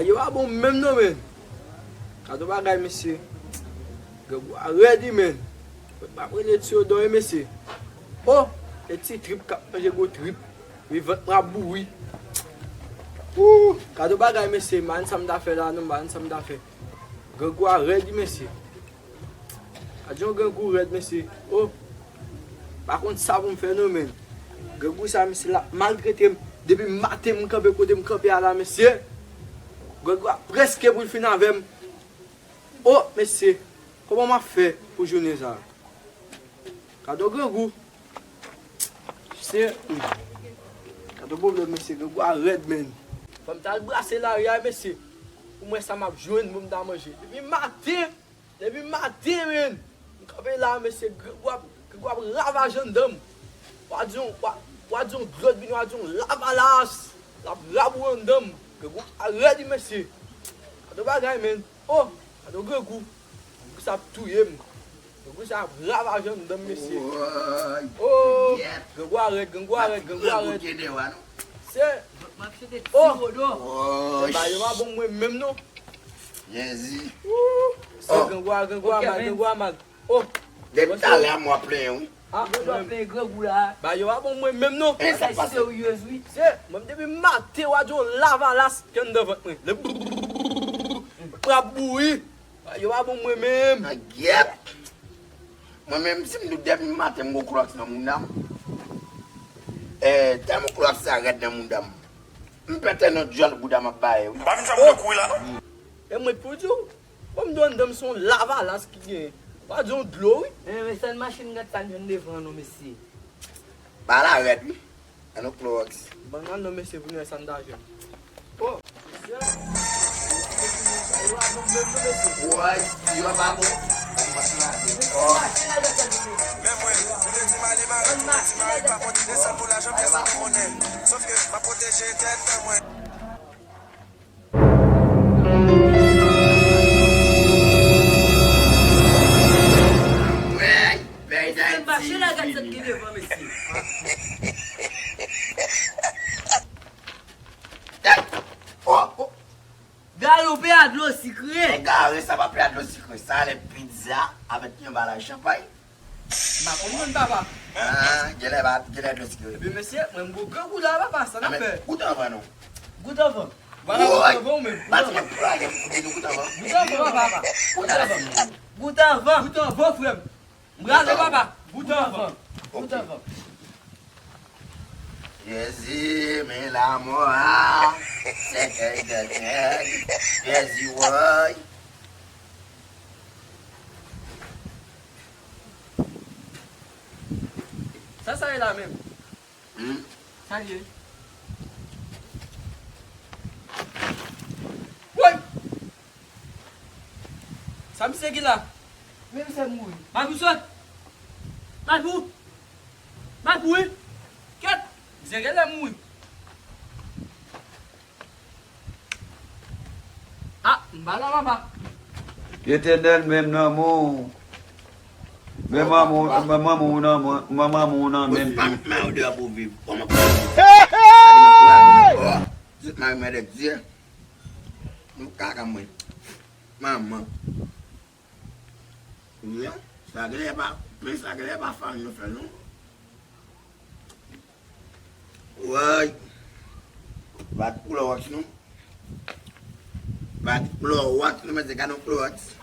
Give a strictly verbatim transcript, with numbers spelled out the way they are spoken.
Yo pa bon menm non, men. Gade yon bagay, mesye. Grangou a rèd, wi, men. Mwen pa rele Tiyodò, wi, mesye. O, e ti trip k ap manje gwo trip. Wi, vant mwen ap bouri. Ou, gade yon bagay, mesye. M pa konn sa m ta fè la, non, m pa konn sa m ta fè. Grangou a rèd, wi, mesye. Gad yon grangou rèd, mesye. O, pa konn sa pou m fè non, men. Grangou sa, mesye, l ap maltrete m. Depi maten, m kanpe kote m kanpe a la, mesye. Grangou a prèske pou l fin avè m. O, mesye, kòman m ap fè pou jounen sa? Gad yon grangou. Se, gad yon pwoblèm, mesye, grangou a rèd, men. Fò m t al brase lari a, mesye, pou m wè sa m ap jwenn pou m ta manje. Depi maten, Depi maten, men, m kanpe la, mesye, grangou ap, grangou ap ravaje anndan m. W a di yon, w a, w a di yon glòt vini, w a di yon lavalas. L ap rabou anndan m. Grangou a rèd, wi, mesye. Gade yon bagay, men. O, gade yon grangou. Grangou sa ap touye m. Grangou sa ap ravaje anndan m, mesye. Woy. O, grangou a rèd, grangou a rèd, grangou a rèd. Se, o, ba yo pa bon mwen menm, non. Jezi. Ou, se grangou a, grangou a mal, grangou a mal. O. Depi talè a m w ap plenyen, wi. A, mwen plenyen grangou la. Ba yo pa bon mwen menm non. E sa k pase? Seryez, wi. Se, mwen depi maten w a di yon lavalas ki anndan vant mwen. Mwen ap bouri. Ba yo pa bon mwen menm. Nan gyèt. Mwen menm, si m dout depi maten m gon klowòks nan mouda m. E, tèlman klowòks sa rèd nan mouda m. M pete nan dyòl bouda m ap baye, wi. Pa vin fè moun yo kouri la, non. E mwen pou di w, bon, m di w anndan m se yon lavalas ki genyen. Pa di yon dlo, wi. Men, men, sèl machin gad sa n jwenn devan an non, mesye. Ba la rèd, wi. An nou klowòks. Ban n al non, mesye, pou n wè sa n ta jwenn. O, mesye. Yo pa bon menm non, mesye. Woy, yo pa bon. Men mwen, ou te di m ale mare, ou te di m ale pa konte desann pou lajan, pyès la nou konnen. Sòf ke m ap pwoteje tèt mwen. Mesye, mache la, gad sa k gen devan, mesye. Galope a dlo sikre. Egare, sa pa pe a dlo sikre. Sa le pizza avèk yon balay chanpay. M pa konn non, papa. Ah, genlè pa, genlè dlo sikre. Epi mesye, mwen m gon grangou la, papa, sa n ap fè? Goute anvan non. Goute anvan. Vwala, goute anvan ou menm. Goute anvan. Goute anvan, papa. Goute anvan. Goute anvan. Goute anvan, frè m. M rale, papa. Goute anvan. Goute anvan. Jezi, men lanmò a. Sèkèy dènèg. Jezi, woy. Sa sa ye la menm? Hmm? Sa l ye? Woy! Sa misye gen la? Men misye mouri. Mal pou sot! Mal pou! Mal pou wi! Kèt! Misye genlè mouri. Ah, m pa la, papa. Etènèl, men m nan men w. Men manman w, men manman w nan men, men manman w nan men m tou. Mwen odè pou viv. Kòman pou viv? Hey, hey! Sa di mwen pou la viv. Oh, zot mari mèdèk Dye. Nou kaka mwen. Manman. Wi, sa genlè pa, men sa genlè pa fanmi yo fè non. Woy. Bat klowòks non. Bat klowòks non, men se gade yon klowòks.